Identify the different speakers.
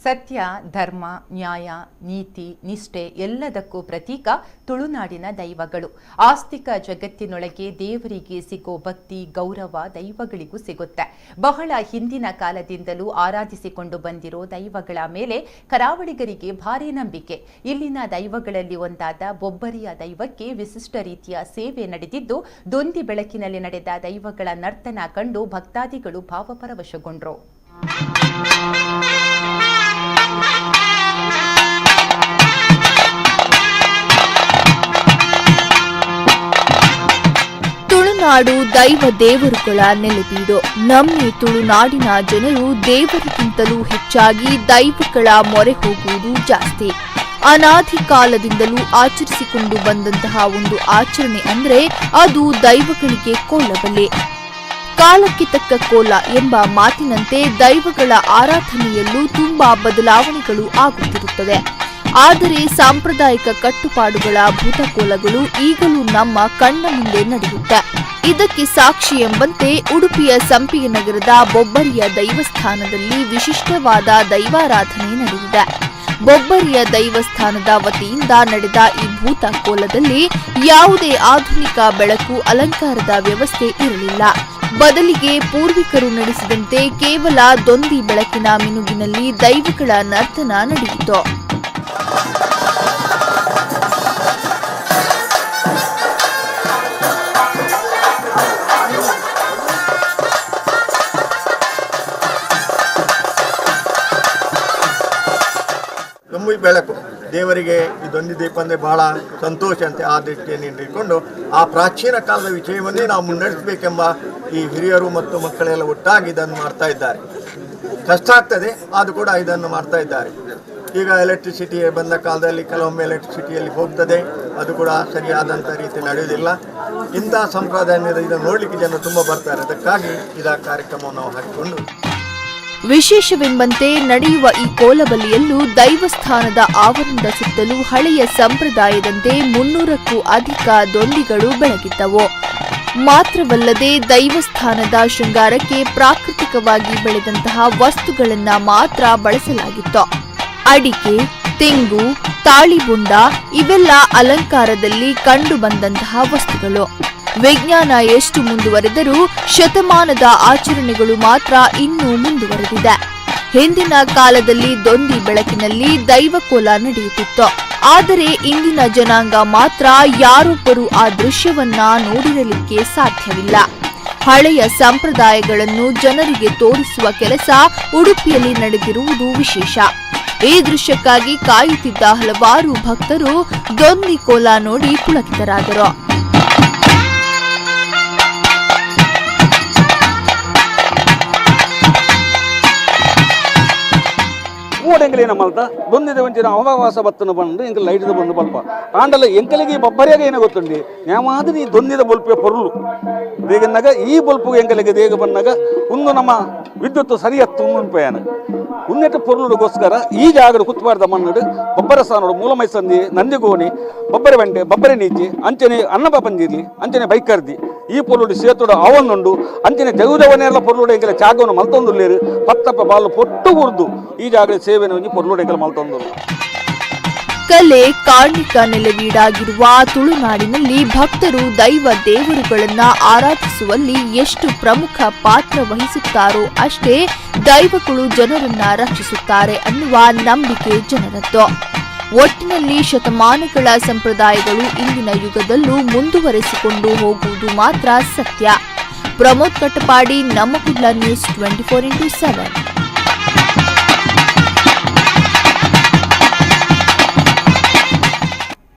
Speaker 1: ಸತ್ಯ, ಧರ್ಮ, ನ್ಯಾಯ, ನೀತಿ, ನಿಷ್ಠೆ ಎಲ್ಲದಕ್ಕೂ ಪ್ರತೀಕ ತುಳುನಾಡಿನ ದೈವಗಳು. ಆಸ್ತಿಕ ಜಗತ್ತಿನೊಳಗೆ ದೇವರಿಗೆ ಸಿಗೋ ಭಕ್ತಿ, ಗೌರವ ದೈವಗಳಿಗೂ ಸಿಗುತ್ತೆ. ಬಹಳ ಹಿಂದಿನ ಕಾಲದಿಂದಲೂ ಆರಾಧಿಸಿಕೊಂಡು ಬಂದಿರೋ ದೈವಗಳ ಮೇಲೆ ಕರಾವಳಿಗರಿಗೆ ಭಾರಿ ನಂಬಿಕೆ. ಇಲ್ಲಿನ ದೈವಗಳಲ್ಲಿ ಒಂದಾದ ಬೊಬ್ಬರಿಯ ದೈವಕ್ಕೆ ವಿಶಿಷ್ಟ ರೀತಿಯ ಸೇವೆ ನಡೆದಿದ್ದು, ದೊಂದಿ ಬೆಳಕಿನಲ್ಲಿ ನಡೆದ ದೈವಗಳ ನರ್ತನ ಕಂಡು ಭಕ್ತಾದಿಗಳು ಭಾವಪರವಶಗೊಂಡ್ರು.
Speaker 2: ತುಳುನಾಡು ದೈವ ದೇವರುಗಳ ನೆಲೆಬೀಡು. ನಮ್ಮಿ ತುಳುನಾಡಿನ ಜನರು ದೇವರಿಗಿಂತಲೂ ಹೆಚ್ಚಾಗಿ ದೈವಗಳ ಮೊರೆ ಹೋಗುವುದು ಜಾಸ್ತಿ. ಅನಾದಿ ಕಾಲದಿಂದಲೂ ಆಚರಿಸಿಕೊಂಡು ಬಂದಂತಹ ಒಂದು ಆಚರಣೆ ಅಂದ್ರೆ ಅದು ದೈವಗಳಿಗೆ ಕೋಲಬಲಿ. ಕಾಲಕ್ಕೆ ತಕ್ಕ ಕೋಲ ಎಂಬ ಮಾತಿನಂತೆ ದೈವಗಳ ಆರಾಧನೆಯಲ್ಲೂ ತುಂಬಾ ಬದಲಾವಣೆಗಳು ಆಗುತ್ತಿರುತ್ತದೆ. ಆದರೆ ಸಾಂಪ್ರದಾಯಿಕ ಕಟ್ಟುಪಾಡುಗಳ ಭೂತಕೋಲಗಳು ಈಗಲೂ ನಮ್ಮ ಕಣ್ಣ ಮುಂದೆ ನಡೆಯುತ್ತೆ. ಇದಕ್ಕೆ ಸಾಕ್ಷಿ ಎಂಬಂತೆ ಉಡುಪಿಯ ಸಂಪಿಗೆ ನಗರದ ಬೊಬ್ಬರಿಯ ದೈವಸ್ಥಾನದಲ್ಲಿ ವಿಶಿಷ್ಟವಾದ ದೈವಾರಾಧನೆ ನಡೆದಿದೆ. ಬೊಬ್ಬರಿಯ ದೈವಸ್ಥಾನದ ವತಿಯಿಂದ ನಡೆದ ಈ ಭೂತಕೋಲದಲ್ಲಿ ಯಾವುದೇ ಆಧುನಿಕ ಬೆಳಕು, ಅಲಂಕಾರದ ವ್ಯವಸ್ಥೆ ಇರಲಿಲ್ಲ. ಬದಲಿಗೆ ಪೂರ್ವಿಕರು ನಡೆಸಿದಂತೆ ಕೇವಲ ದೊಂದಿ ಬೆಳಕಿನ ಮಿನುಗಿನಲ್ಲಿ ದೈವಗಳ ನರ್ತನ ನಡೆಯಿತು.
Speaker 3: ದೊಂಬಿ ಬೆಳಕು ದೇವರಿಗೆ ಈ ದೊಂದಿ ದೀಪ ಅಂದರೆ ಬಹಳ ಸಂತೋಷ ಅಂತೆ. ಆ ದೃಷ್ಟಿಯನ್ನು ಇಟ್ಟುಕೊಂಡು ಆ ಪ್ರಾಚೀನ ಕಾಲದ ವಿಷಯವನ್ನೇ ನಾವು ಮುನ್ನಡೆಸಬೇಕೆಂಬ ಈ ಹಿರಿಯರು ಮತ್ತು ಮಕ್ಕಳೆಲ್ಲ ಒಟ್ಟಾಗಿ ಇದನ್ನು ಮಾಡ್ತಾ ಇದ್ದಾರೆ. ಕಷ್ಟ ಆಗ್ತದೆ, ಆದರೂ ಕೂಡ ಇದನ್ನು ಮಾಡ್ತಾ ಇದ್ದಾರೆ. ಈಗ ಎಲೆಕ್ಟ್ರಿಸಿಟಿ ಬಂದ ಕಾಲದಲ್ಲಿ ಕೆಲವೊಮ್ಮೆ ಎಲೆಕ್ಟ್ರಿಸಿಟಿಯಲ್ಲಿ ಹೋಗ್ತದೆ, ಅದು ಕೂಡ ಸರಿಯಾದಂಥ ರೀತಿ ನಡೆಯುವುದಿಲ್ಲ. ಇಂಥ ಸಂಪ್ರದಾಯ ಇದನ್ನು ನೋಡಲಿಕ್ಕೆ ಜನ ತುಂಬ ಬರ್ತಾರೆ. ಅದಕ್ಕಾಗಿ ಇದರ ಕಾರ್ಯಕ್ರಮವನ್ನು ನಾವು ಹಾಕಿಕೊಂಡು
Speaker 2: ವಿಶೇಷವೆಂಬಂತೆ ನಡೆಯುವ ಈ ಕೋಲಬಲಿಯಲ್ಲೂ ದೈವಸ್ಥಾನದ ಆವರಣದ ಸುತ್ತಲೂ ಹಳೆಯ ಸಂಪ್ರದಾಯದಂತೆ 300ಕ್ಕೂ ಅಧಿಕ ದೊಂದಿಗಳು ಬೆಳಗಿದ್ದವು. ಮಾತ್ರವಲ್ಲದೆ ದೈವಸ್ಥಾನದ ಶೃಂಗಾರಕ್ಕೆ ಪ್ರಾಕೃತಿಕವಾಗಿ ಬೆಳೆದಂತಹ ವಸ್ತುಗಳನ್ನ ಮಾತ್ರ ಬಳಸಲಾಗಿತ್ತು. ಅಡಿಕೆ, ತೆಂಗು, ತಾಳಿಬುಂಡ ಇವೆಲ್ಲ ಅಲಂಕಾರದಲ್ಲಿ ಕಂಡುಬಂದಂತಹ ವಸ್ತುಗಳು. ವಿಜ್ಞಾನ ಎಷ್ಟು ಮುಂದುವರೆದರೂ ಶತಮಾನದ ಆಚರಣೆಗಳು ಮಾತ್ರ ಇನ್ನೂ ಮುಂದುವರೆದಿದೆ. ಹಿಂದಿನ ಕಾಲದಲ್ಲಿ ದೊಂದಿ ಬೆಳಕಿನಲ್ಲಿ ದೈವಕೋಲ ನಡೆಯುತ್ತಿತ್ತು. ಆದರೆ ಇಂದಿನ ಜನಾಂಗ ಮಾತ್ರ ಯಾರೊಬ್ಬರೂ ಆ ದೃಶ್ಯವನ್ನ ನೋಡಿರಲಿಕ್ಕೆ ಸಾಧ್ಯವಿಲ್ಲ. ಹಳೆಯ ಸಂಪ್ರದಾಯಗಳನ್ನು ಜನರಿಗೆ ತೋರಿಸುವ ಕೆಲಸ ಉಡುಪಿಯಲ್ಲಿ ನಡೆದಿರುವುದು ವಿಶೇಷ. ಈ ದೃಶ್ಯಕ್ಕಾಗಿ ಕಾಯುತ್ತಿದ್ದ ಹಲವಾರು ಭಕ್ತರು ದೊಂದಿ ಕೋಲ ನೋಡಿ ಪುಳಕಿತರಾದರು.
Speaker 4: ಎಂಕಲೆ ನಮ್ಮಲ್ತ ದೊಂದಿದ ಒಂಚಿನ ಅವಕಾಶ ಬತ್ತನ ಬಂದು ಎಂಕಲ್ ಲೈಟ್ದ ಬಂದು ಬಲ್ಪ ಆಂಡಲ ಎಂಕಲಿಗೆ ಬಬ್ಬರಿಯಾಗ ಏನ ಗೊತ್ತುಂಡಿ ನ್ಯಾವಾದ್ರೆ ಈ ದೊಂದಿದ ಬಲ್ಪೆ ಪೊರುಳು ದೇಗನ್ನಾಗ ಈ ಬಲ್ಪು ಎಂಕಲಿಗೆ ದೇಗ ಬಂದಾಗ ಒಂದು ನಮ್ಮ ವಿದ್ಯುತ್ ಸರಿಯತ್ತು ಉನ್ಪಯಾನ ಉನ್ನೆಟ್ಟು ಪೊರುಳುಗೋಸ್ಕರ ಈ ಜಾಗಡು ಕುತ್ಬಾರ್ದ ಮಣ್ಣು ಬಬ್ಬರ ಸ್ಥಾನೋಡು ಮೂಲಮೈಸಂದಿ ನಂದಿಗೋಣಿ ಬಬ್ಬರಿ ಬಂಡೆ ಬಬ್ಬರಿ ನೀಚಿ ಅಂಚನೆ ಅನ್ನಪ್ಪ ಪಂಜಿರ್ಲಿ ಅಂಚನೆ ಬೈಕರ್ದಿ ಈ ಪೊರುಡು ಸೇತುಡು ಅವನ್ನುಂಡು ಅಂಚನೆ ಜಗುದವನೆಲ್ಲ ಪೊರುಳು ಎಂಕಲೆ ಚಾಗವನ್ನು ಮಲ್ತೊಂದುಲ್ಲೇರು ಪತ್ತಪ್ಪ ಬಾಲು ಪೊಟ್ಟು ಉರ್ದು ಈ ಜಾಗದ ಸೇವೆನ ಒಂಜಿ ಪೊರುಳು ಎಂಕಲೆ ಮಲ್ತೊಂದು.
Speaker 2: ಕಲೆ ಕಾರ್ಣಿಕ ನೆಲೆವೀಡಾಗಿರುವ ತುಳುನಾಡಿನಲ್ಲಿ ಭಕ್ತರು ದೈವ ದೇವರುಗಳನ್ನ ಆರಾಧಿಸುವಲ್ಲಿ ಎಷ್ಟು ಪ್ರಮುಖ ಪಾತ್ರ ವಹಿಸುತ್ತಾರೋ ಅಷ್ಟೇ ದೈವಗಳು ಜನರನ್ನ ರಕ್ಷಿಸುತ್ತಾರೆ ಅನ್ನುವ ನಂಬಿಕೆ ಜನರದ್ದು. ಒಟ್ಟಿನಲ್ಲಿ ಶತಮಾನಗಳ ಸಂಪ್ರದಾಯಗಳು ಇಂದಿನ ಯುಗದಲ್ಲೂ ಮುಂದುವರೆಸಿಕೊಂಡು ಹೋಗುವುದು ಮಾತ್ರ ಸತ್ಯ. ಪ್ರಮೋದ್ ಕಟಪಾಡಿ, ನಮ್ಮ ಕುಡ್ಲ ನ್ಯೂಸ್ 24x7.